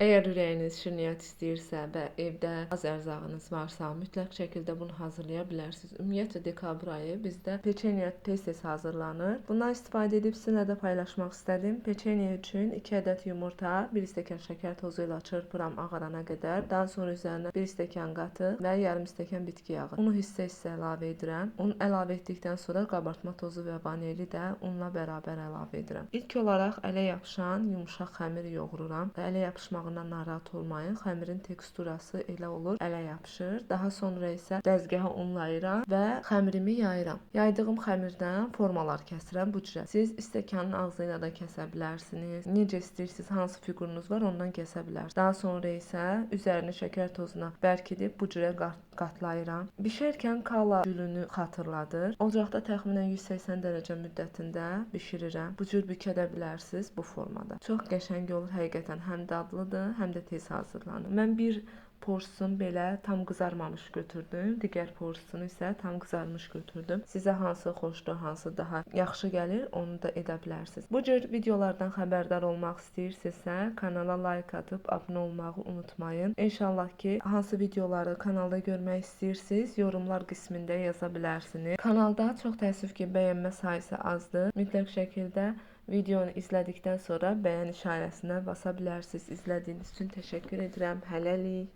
Əgər ürəyiniz şirniyyat istəyirsə və evdə az ərzağınız varsa, mütləq şəkildə bunu hazırlaya bilərsiniz. Ümumiyyətcə dekabr ayı bizdə peçeniya tez-tez hazırlanır. Bundan istifadə edib sizinlə də paylaşmaq istədim. Peçeniya üçün 2 ədəd yumurta, 1 stəkan şəkər tozu ilə çırpıram ağarana qədər. Daha sonra üzərinə 1 stəkan qatıq və yarım stəkan bitki yağı. Unu hissə-hissə əlavə edirəm. Un əlavə etdikdən sonra qabartma tozu və vanili də unla bərabər əlavə edirəm. İlk olaraq ələ yapışan yumşaq xəmir yoğururam. Ələ yapışmağından narahat olmayın. Xəmirin teksturası elə olur, ələ yapışır. Daha sonra isə dəzgaha unlayıram və xəmirimi yayıram. Yaydığım xəmirdən formalar kəsirəm bu cürə. Siz stəkanın ağzı ilə də kəsə bilərsiniz. Necə istəyirsiniz, hansı fiqurunuz var, ondan kəsə bilərsiniz. Daha sonra isə üzərini şəkər tozuna bərkidib bu cürə qatlayıram. Bişərkən kala gülünü xatırladır. Ocaqda təxminən 180 dərəcə müddətində bişirirəm. Bu cür bükə də bilərsiniz bu formada. Çox qəşəng olur, həqiqətən həm dadlıdır, həm də tez hazırlanır. Mən bir porsiyonu belə tam qızarmamış götürdüm. Digər porsiyonu isə tam qızarmış götürdüm. Sizə hansı xoşdur, hansı daha yaxşı gəlir, onu da edə bilərsiniz. Bu cür videolardan xəbərdar olmaq istəyirsinizsə, kanala like atıb abunə olmağı unutmayın. İnşallah ki, hansı videoları kanalda görmək istəyirsiniz, yorumlar qismində yaza bilərsiniz. Kanalda çox təəssüf ki, bəyənmə sayısı azdır. Mütləq şəkildə videonu izlədikdən sonra bəyən işarəsinə basa bilərsiniz. İzlədiyiniz üçün təşəkkür edirəm. Hələlik.